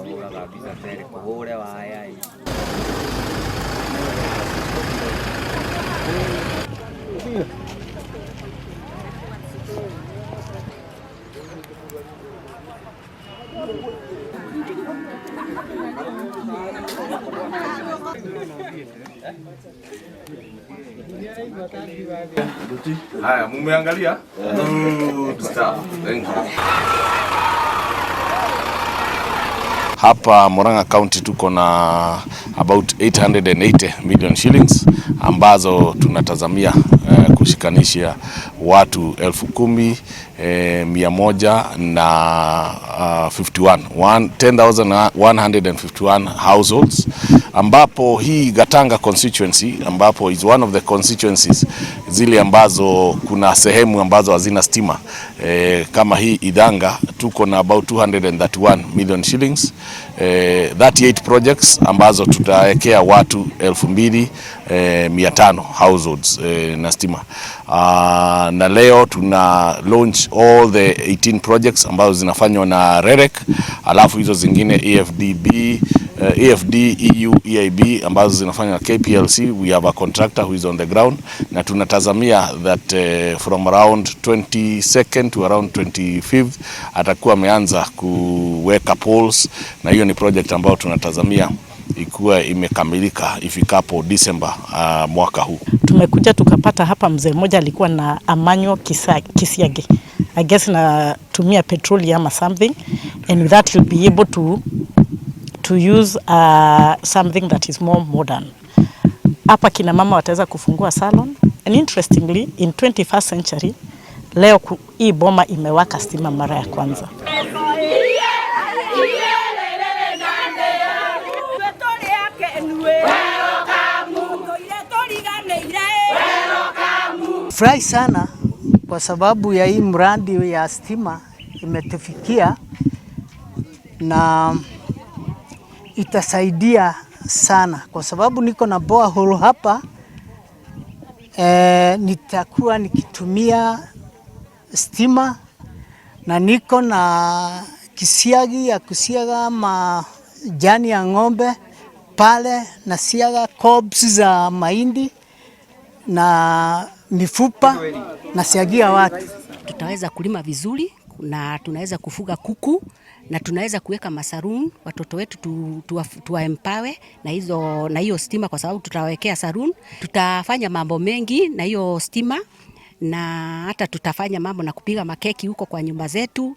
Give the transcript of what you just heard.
Hũraga mbica ta ĩrĩkũ hũre waya ĩ. Haya, mumeangalia? Good stuff. Thank you. Hapa Murang'a County tuko na about 880 million shillings ambazo tunatazamia kushikanisha watu 10,151 10,151 households, ambapo hii Gatanga constituency ambapo is one of the constituencies zile ambazo kuna sehemu ambazo hazina stima kama hii Idhanga tuko na about 231 million shillings, 38 projects ambazo tutawekea watu 2,500 households na stima. Na leo tuna launch all the 18 projects ambazo zinafanywa na REREC, alafu hizo zingine AFDB, AFD, EU, EIB ambazo zinafanywa na KPLC. We have a contractor who is on the ground na tunatazamia that from around 22nd to around 25th atakuwa ameanza kuweka poles, na hiyo ni project ambayo tunatazamia ikuwa imekamilika ifikapo December mwaka huu. Tumekuja tukapata hapa mzee mmoja alikuwa na amanyo kisiage, I guess natumia petroli ama something, and with that he'll be able to use something that is more modern. Hapa kina mama wataweza kufungua salon, and interestingly in 21st century leo hii boma imewaka stima mara ya kwanza. Furahi sana kwa sababu ya hii mradi ya stima imetufikia na itasaidia sana kwa sababu niko na borehole hapa. Nitakuwa nikitumia stima na niko na kisiagi ya kusiaga majani ya ng'ombe pale, na siaga cobs za mahindi na mifupa na siagia watu. Tutaweza kulima vizuri na tunaweza kufuga kuku na tunaweza kuweka masaloon watoto wetu tuwa empower na hizo na hiyo stima, kwa sababu tutawekea saloon. Tutafanya mambo mengi na hiyo stima, na hata tutafanya mambo na kupiga makeki huko kwa nyumba zetu.